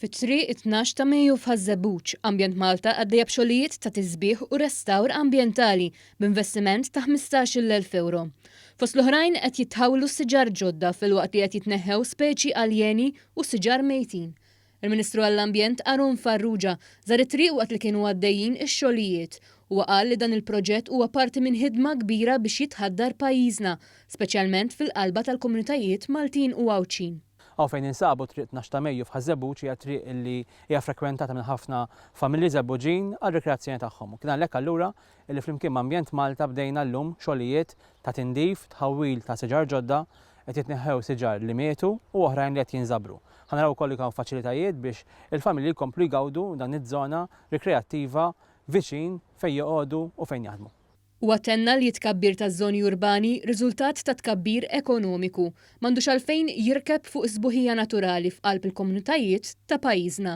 Fi Triq it-12 ta' Mejju f'Ħaż-Żebbuġ, Ambjent Malta għaddejja b'xogħlijiet ta' tisbiħ u restawr ambjentali b'investiment ta' 15,000 ewro. Fost l-oħrajn qed jitħawlu siġar ġodda filwaqt li qed jitneħħew speċi aljeni u siġar mejtin. Il-Ministru għall-Ambjent Aaron Farrugia żar it-triq waqt li kienu għaddejjin ix-xogħlijiet. Huwa qal li dan il-proġett huwa parti minn ħidma kbira biex jitħaddar pajjiżna, speċjalment fil-qalba tal-komunitajiet Maltin u Għawdxin. Hawn fejn ninsabu, Triq 12 ta' Mejju f'Ħaż-Żebbuġ hija triq li hija frekwentata minn ħafna familji Żebbuġin għar-rikreazzjoni tagħhom. U kien għalhekk allura li flimkien ma' Ambjent Malta bdejna llum xogħlijiet ta' tindif, tħawwil ta' siġar ġodda, qed jitneħħew siġar li mietu u oħrajn li qed jinżabru. Ħa naraw ukoll li hawn faċilitajiet biex il-familji jkomplu jgawdu dan iż-żona rikreattiva viċin fejn joqogħdu u fejn jaħdmu. Huwa tenna li t-tkabbir taż-żoni urbani riżultat ta' tkabbir ekonomiku, m'għandux għalfejn jirkeb fuq is-sbuħija naturali f'qalb il-komunitajiet ta' pajjiżna.